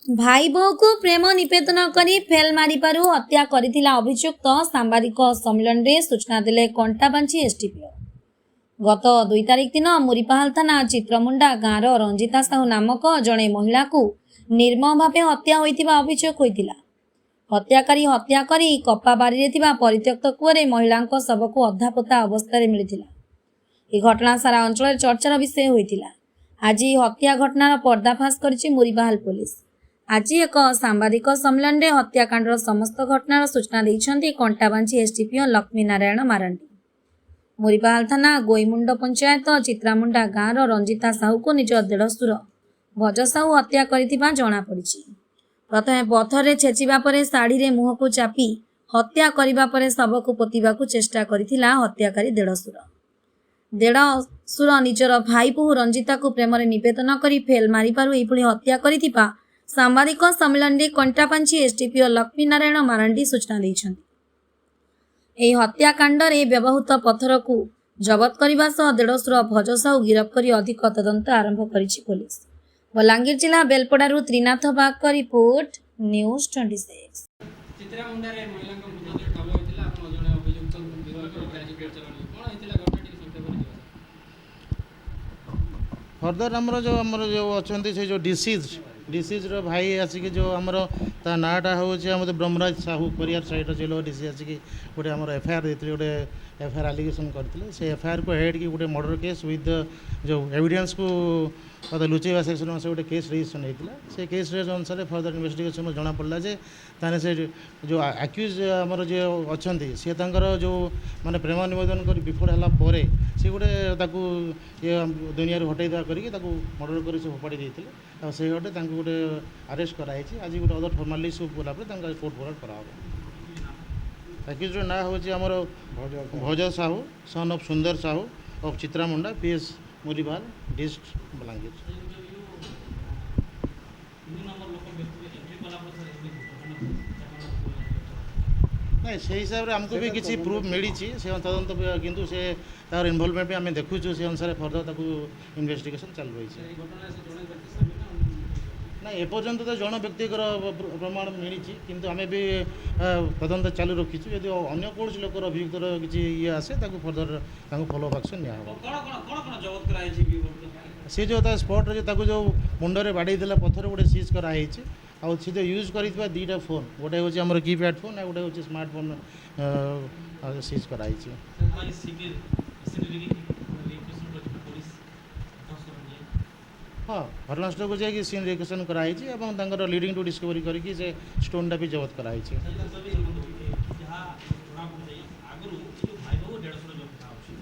ଭାଇ ବୋହୂକୁ ପ୍ରେମ ନିବେଦନ କରି ଫେଲ୍ ମାରିବାରୁ ହତ୍ୟା କରିଥିଲା ଅଭିଯୁକ୍ତ। ସାମ୍ବାଦିକ ସମ୍ମିଳନୀରେ ସୂଚନା ଦେଲେ କଣ୍ଟାବାଞ୍ଝି ଏସ୍ଡିପିଓ। ଗତ 2 ତାରିଖ ଦିନ ମୁରିବାହାଲ ଥାନା ଚିତ୍ରମୁଣ୍ଡା ଗାଁର ରଞ୍ଜିତା ସାହୁ ନାମକ ଜଣେ ମହିଳାକୁ ନିର୍ମମ ଭାବେ ହତ୍ୟା ହୋଇଥିବା ଅଭିଯୋଗ ହୋଇଥିଲା। ହତ୍ୟାକାରୀ ହତ୍ୟା କରି କପାବାରିରେ ଥିବା ପରିତ୍ୟକ୍ତ କୂଅରେ ମହିଳାଙ୍କ ଶବକୁ ଅଧାପୋତା ଅବସ୍ଥାରେ ମିଳିଥିଲା। ଏହି ଘଟଣା ସାରା ଅଞ୍ଚଳରେ ଚର୍ଚ୍ଚାର ବିଷୟ ହୋଇଥିଲା। ଆଜି ଏହି ହତ୍ୟା ଘଟଣାର ପର୍ଦ୍ଦାଫାଶ କରିଛି ମୁରିବାହାଲ ପୋଲିସ। ଆଜି ଏକ ସାମ୍ବାଦିକ ସମ୍ମିଳନୀରେ ହତ୍ୟାକାଣ୍ଡର ସମସ୍ତ ଘଟଣାର ସୂଚନା ଦେଇଛନ୍ତି କଣ୍ଟାବାଞ୍ଝି ଏସ୍ଡିପିଓ ଲକ୍ଷ୍ମୀ ନାରାୟଣ ମାରାଣ୍ଡି। ମୁରିବାହାଲ ଥାନା ଗୋଇମୁଣ୍ଡ ପଞ୍ଚାୟତ ଚିତ୍ରାମୁଣ୍ଡା ଗାଁର ରଞ୍ଜିତା ସାହୁକୁ ନିଜ ଦେଢ଼ଶୁର ଭଜ ସାହୁ ହତ୍ୟା କରିଥିବା ଜଣାପଡ଼ିଛି। ପ୍ରଥମେ ପଥରରେ ଛେଚିବା ପରେ ଶାଢ଼ୀରେ ମୁହଁକୁ ଚାପି ହତ୍ୟା କରିବା ପରେ ଶବକୁ ପୋତିବାକୁ ଚେଷ୍ଟା କରିଥିଲା ହତ୍ୟାକାରୀ ଦେଢ଼ଶୁର। ଦେଢ଼ଶୁର ନିଜର ଭାଇ ବୋହୂ ରଞ୍ଜିତାକୁ ପ୍ରେମରେ ନିବେଦନ କରି ଫେଲ୍ ମାରିବାରୁ ଏଭଳି ହତ୍ୟା କରିଥିବା ସାମ୍ବାଦିକ ସମ୍ମିଳନୀରେ କଣ୍ଟାବାଞ୍ଝି ଏସ୍ଡିପିଓ ଲକ୍ଷ୍ମୀ ନାରାୟଣ ମାରାଣ୍ଡି ସୂଚନା ଦେଇଛନ୍ତି। ଏହି ହତ୍ୟାକାଣ୍ଡରେ ବ୍ୟବହୃତ ପଥରକୁ ଜବତ କରିବା ସହ ଦେଢ଼ଶୁର ଭଜ ସାହୁ ଗିରଫ କରି ଅଧିକ ତଦନ୍ତ ଆରମ୍ଭ କରିଛି ପୋଲିସ। ବଲାଙ୍ଗୀର ଜିଲ୍ଲା ବେଲପଡ଼ାରୁ ତ୍ରିନାଥ ବାଗଙ୍କ ରିପୋର୍ଟ, ନ୍ୟୁଜ୍ 26। ଚିତ୍ରାମୁଣ୍ଡାରେ ମହିଳାଙ୍କ ମୃତଦେହ ଠାବ ହୋଇଥିଲା। ଆପଣ ଜଣେ ଅଭିଯୁକ୍ତଙ୍କୁ ଗିରଫ କରି ଆଜି କୋର୍ଟ ଚାଲାଣ। କ'ଣ ହେଇଥିଲା ଘଟଣା, ଟିକେ ସଂକ୍ଷେପରେ ଯିବା। ଫର୍ଦର ଆମର ଯେଉଁ ଅଛନ୍ତି, ସେ ଯେଉଁ ଡିସିଜ୍ର ଭାଇ ଆସିକି, ଯେଉଁ ଆମର ତା ନାଁଟା ହେଉଛି ଆମର ବ୍ରହ୍ମରାଜ ସାହୁ, ପରିୟାର ସାଇଡ଼ର ସେ ଲୋକ ଡିସି ଆସିକି ଗୋଟେ ଆମର ଏଫଆଇଆର୍ ଦେଇଥିଲେ, ଗୋଟେ ଏଫଆଇଆର୍ ଆଲିଗେସନ୍ କରିଥିଲେ। ସେ ଏଫଆଇଆର୍କୁ ହେଡ଼୍ କି ଗୋଟେ ମର୍ଡ଼ର କେସ୍ ୱିଥ୍ ଯେଉଁ ଏଭିଡେନ୍ସକୁ ଲୁଚେଇବା ସେକ୍ସନ୍ ଅନୁସାରେ ଗୋଟେ କେସ୍ ରେଜିଷ୍ଟ୍ରେସନ୍ ହେଇଥିଲା। ସେ କେସ୍ ଅନୁସାରେ ଫର୍ଦର ଇନଭେଷ୍ଟିଗେସନ୍ ଜଣାପଡ଼ିଲା ଯେ ତାହେଲେ ସେ ଯେଉଁ ଆକ୍ୟୁଜ୍ ଆମର ଯିଏ ଅଛନ୍ତି, ସିଏ ତାଙ୍କର ଯେଉଁ ମାନେ ପ୍ରେମ ନିବେଦନ କରି ବିଫଳ ହେଲା ପରେ ସେ ଗୋଟେ ତାକୁ ଇଏ ଦୁନିଆରୁ ହଟେଇ ଦେବା କରିକି ତାକୁ ମର୍ଡ଼ର କରି ସେ ଫୋପାଡ଼ି ଦେଇଥିଲେ। ଆଉ ସେଇ ଗୋଟେ ତାଙ୍କୁ ଗୋଟେ ଆରେଷ୍ଟ କରାହେଇଛି। ଆଜି ଗୋଟେ ଅଦର ଫର୍ମାଲିଟି ସବୁ କଲା ପରେ ତାଙ୍କୁ କୋର୍ଟ ଫରୱାର୍ଡ଼ କରାହେବ। ଆକ୍ୟୁଜ୍ର ନାଁ ହେଉଛି ଆମର ଭଜ Sahu, son of Sundar Sahu of Chitramunda, PS Muribahal, dist Balangir. ତିନି ନମ୍ବର ଲୋକ ବ୍ୟକ୍ତି ଏଣ୍ଟ୍ରି କଲା ପରେ ସାର୍ ଏମିତି ଘଟଣା। ନାଇଁ, ସେଇ ହିସାବରେ ଆମକୁ ବି କିଛି ପ୍ରୁଫ୍ ମିଳିଛି। ସେ ତଦନ୍ତ କିନ୍ତୁ ସେ ତାର ଇନଭଲଭମେଣ୍ଟ ବି ଆମେ ଦେଖୁଛୁ। ସେ ଅନୁସାରେ ଫର୍ଦର ତାକୁ ଇନଭେଷ୍ଟିଗେସନ୍ ଚାଲୁ ରହିଛି। ଏଇ ଘଟଣାରେ ସେ ଜଣେ ବ୍ୟକ୍ତି ସାମିଲ ନା ଅନ୍ୟ? ନାଇଁ, ଏପର୍ଯ୍ୟନ୍ତ ତ ଜଣ ବ୍ୟକ୍ତିଙ୍କର ପ୍ରମାଣ ମିଳିଛି, କିନ୍ତୁ ଆମେ ବି ତଦନ୍ତ ଚାଲୁ ରଖିଛୁ। ଯଦି ଅନ୍ୟ କୌଣସି ଲୋକର ଅଭିଯୁକ୍ତର କିଛି ଇଏ ଆସେ, ତାକୁ ଫର୍ଦର ତାଙ୍କୁ ଫଲୋ ଅପ୍ ଆକ୍ସନ୍ ନିଆହେବ। କ'ଣ କ'ଣ ଜବତ କରାଯାଇଛି ବି? ସେ ଯେଉଁ ତା ସ୍ପଟ୍ରେ ଯେଉଁ ତାକୁ ଯେଉଁ ମୁଣ୍ଡରେ ବାଡ଼େଇଥିଲା ପଥର, ଗୋଟେ ସିଜ୍ କରାହେଇଛି। ଆଉ ସେ ଯେଉଁ ୟୁଜ୍ କରିଥିବା ଦୁଇଟା ଫୋନ୍, ଗୋଟେ ହେଉଛି ଆମର କିପ୍ୟାଡ଼୍ ଫୋନ୍ ଆଉ ଗୋଟେ ହେଉଛି ସ୍ମାର୍ଟଫୋନ୍ ସିଜ୍ କରାହେଇଛି। ଆଜି ସିନ୍ ରିକ୍ରିଏସନ୍ କରିଛି ପୋଲିସ। ହଁ, ଘଟଣାସ୍ଥଳକୁ ଯାଇକି ସିନ୍ ରିକ୍ରିଏସନ୍ କରାହେଇଛି ଏବଂ ତାଙ୍କର ଲିଡ଼ିଂ ଟୁ ଡିସ୍କଭରି କରିକି ସେ ଷ୍ଟୋନ୍ଟା ବି ଜବତ କରାହେଇଛି। ଯାହା ଜଣାପଡ଼ୁଛି, ଆଗରୁ ଏ ଯେଉଁ ଭାଇ ବୋହୂ ଦେଢ଼ଶୁର ଯେଉଁ କଥା ଅଛି,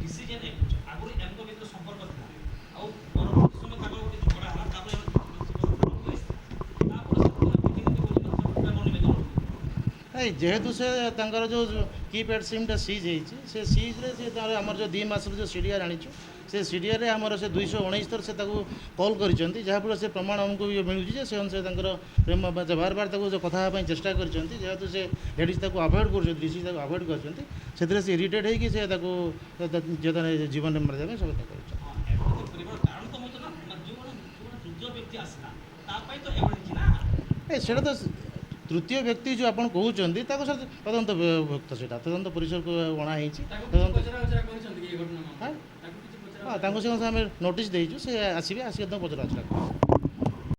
ଡିସିଜନ୍ ଏକୁଛ, ଆଗରୁ ଏମାନଙ୍କ ଭିତରେ ସମ୍ପର୍କ ଥିଲା ଆଉ ପରବର୍ତ୍ତୀ ସମୟ ତାଙ୍କର ଗୋଟେ ଝଗଡ଼ା ହେଲା। ତାପରେ ତାପରେ ସେ ପ୍ରେମ ନିବେଦନ। ନାଇଁ, ଯେହେତୁ ସେ ତାଙ୍କର ଯେଉଁ କିପ୍ୟାଡ଼୍ ସିମ୍ଟା ସିଜ୍ ହେଇଛି, ସେ ସିଜ୍ରେ ସେ ତାର ଆମର ଯେଉଁ 2 ମାସର ଯେଉଁ ସିଡ଼ିଆର୍ ଆଣିଛୁ, ସେ ସିଡ଼ିଆର୍ରେ ଆମର ସେ 219 ଥର ସେ ତାକୁ କଲ୍ କରିଛନ୍ତି, ଯାହାଫଳରେ ସେ ପ୍ରମାଣ ଆମକୁ ବି ମିଳୁଛି ଯେ ସେ ଅନୁସାରେ ତାଙ୍କର ପ୍ରେମ ବା ବାର ବାର ତାକୁ ଯେଉଁ କଥା ହେବା ପାଇଁ ଚେଷ୍ଟା କରିଛନ୍ତି। ଯେହେତୁ ସେ ଲେଡ଼ିଜ୍ ତାକୁ ଆଭଏଡ଼ କରୁଛନ୍ତି, ଡିସିଜ୍ ତାକୁ ଆଭଏଡ଼ କରିଛନ୍ତି, ସେଥିରେ ସେ ଇରିଟେଟ୍ ହେଇକି ସେ ତାକୁ ଜୀବନରେ ମାରିଦେବା ପାଇଁ ସବୁ କରୁଛନ୍ତି। ହଁ, ଏଭଳି କରିବାର କାରଣ ତ ହେଉଛି ନା ନା ଯେଉଁମାନେ ଯେଉଁମାନେ ତୃତୀୟ ବ୍ୟକ୍ତି ଆସିଲା, ତା ପାଇଁ ତ ଏଭଳି ହେଇଛି ନା? ଏ ସେଇଟା ତ ତୃତୀୟ ବ୍ୟକ୍ତି ଯେଉଁ ଆପଣ କହୁଛନ୍ତି, ତାକୁ ସାର୍ ତଦନ୍ତ ଭୁକ୍ତ, ସେଇଟା ତଦନ୍ତ ପରିସରକୁ ଅଣା ହେଇଛି। ତାକୁ କିଛି ତଦନ୍ତ ପଚରା ଉଚରା କରିଛନ୍ତି କି ଏ ଘଟଣା ହଁ? ମାମଲାରେ? ତାକୁ କିଛି ପଚରା ହଁ, ତାଙ୍କୁ ସେ ଅନୁସାରେ ଆମେ ନୋଟିସ୍ ଦେଇଛୁ। ସେ ଆସିବେ, ଆସିକି ତାଙ୍କୁ ପଚରା ଉଚରା କରିବୁ।